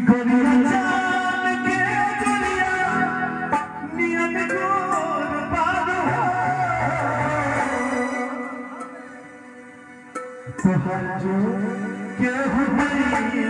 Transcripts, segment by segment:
करिया चान के दुनिया नियन गोर बार हो। तोहर जो केहू नहीं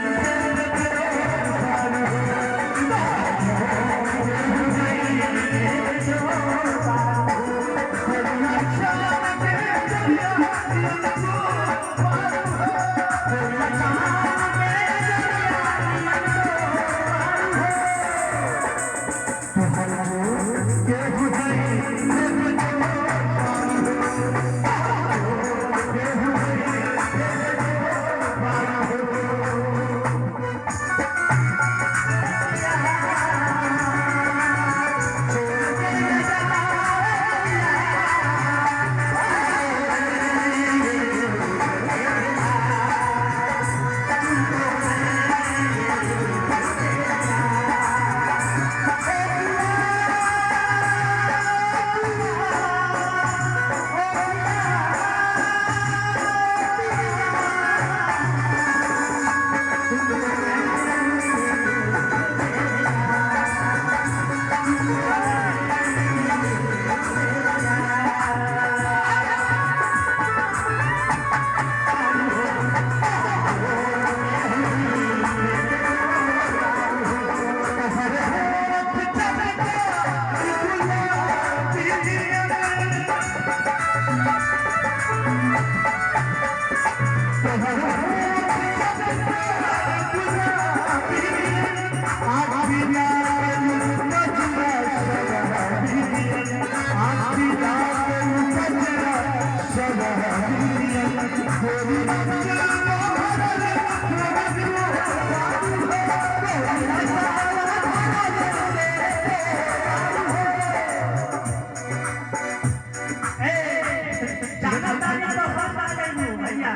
जाना तानी पसंद आ जाइबू भैया।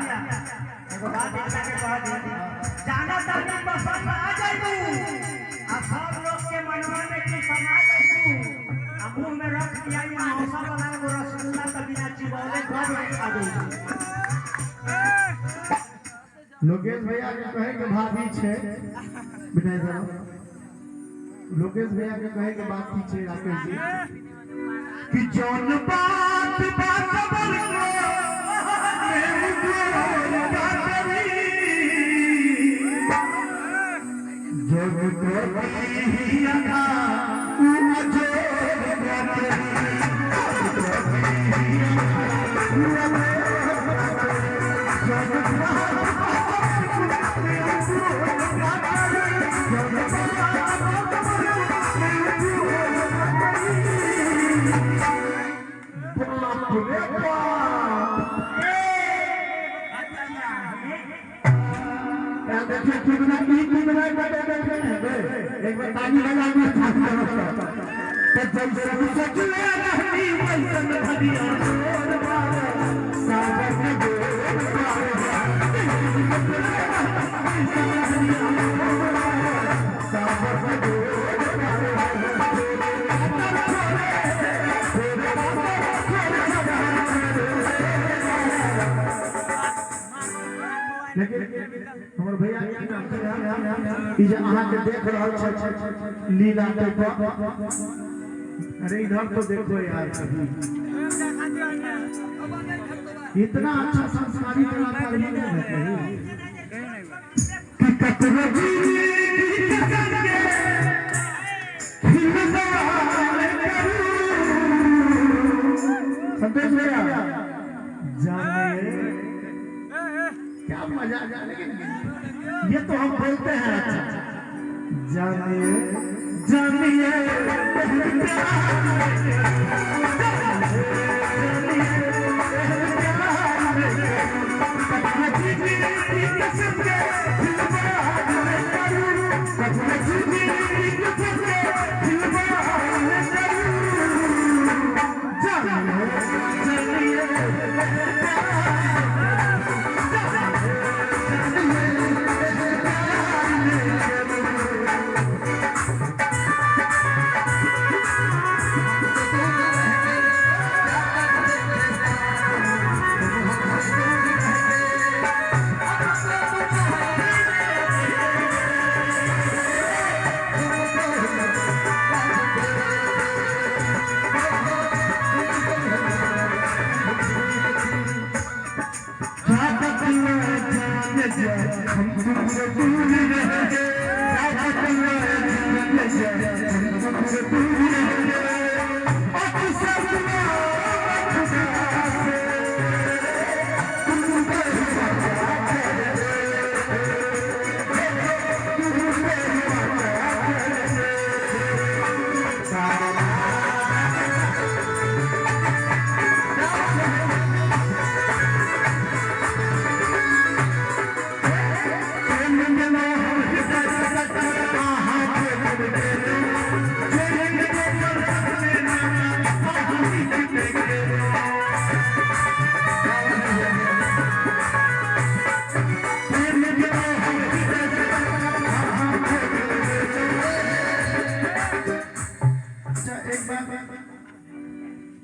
एगो बात एकरा के कह दी, जाना तानी पसंद आ जाइबू आ सब लोग के मनवा में तू समा जाइबू आ मुंह में रख दिया ई मौसा वाला एगो रसगुल्ला त बिना चिबौले घर में खा जाइबू। लोकेश भैया के कहे के भाभी छे बिठाई साहब, लोकेश भैया के कहे के बात की छे राकेश जी कि जौन बात बात बर को मैं गोर बात जग को पिया उ अजोर बात बाप रे बाप। यार देखिए कितना की कितना बैठे बैठे हैं बे। एक बार ताली बजा दी तो जैसे सजले रहनी वैसन भरिया गोर बार सागर में गोर बार सागर में गोर लेकिन हमर भैया की नाम छै? ई जे अहाँ के देख रहल छै लीला के पर, अरे इधर तो देखो यार, कभी इतना अच्छा संस्कारी कलाकार नहीं भेटलै कि ककरो जीत करके खिलवाड़ करूं। संतोष भैया जाने क्या मजा आ, लेकिन ये तो हम बोलते हैं। अच्छा जानिए जानिए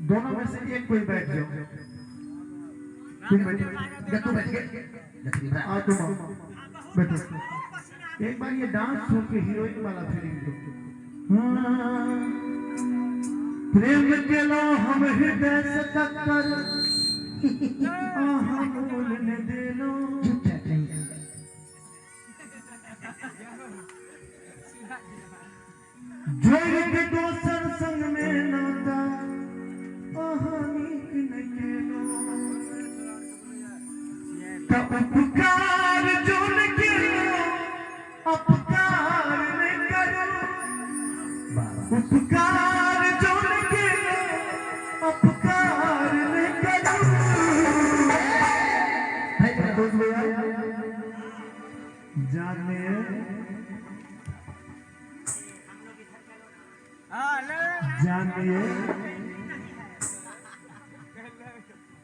दोनों में से एक कोई बैठ जाओ। तुम बैठो। जा तू बैठ के। जा। आओ तुम आओ, बैठो। एक बार ये डांस छोड़ के हीरोइन वाला फीलिंग दो। हाँ, प्रेम के लो हम हृदय से टक्कर, आहा मोल ने देलो। जोड़ के दोसर संग में नाता, आहा नीक न केलो। त उपकार जोन केलो अपकार न करो, उपकार जोन केलो अपकार न करो। संतोष भैया जाने जानिए,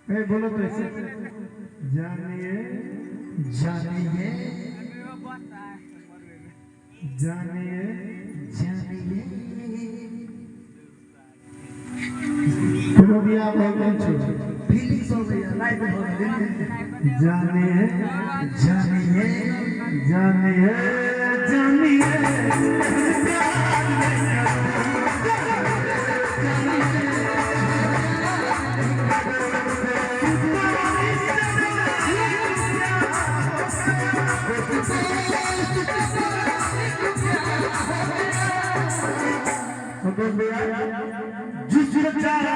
ए बोलो तो ऐसे, जानिए जानिए जानिए जानिए। कोनो बियाह भऽ गेल छै। फीलिंग्स हो गई लाइफ हो गई। जानिए जानिए जानिए जानिए संतोष भैया जिस चाहा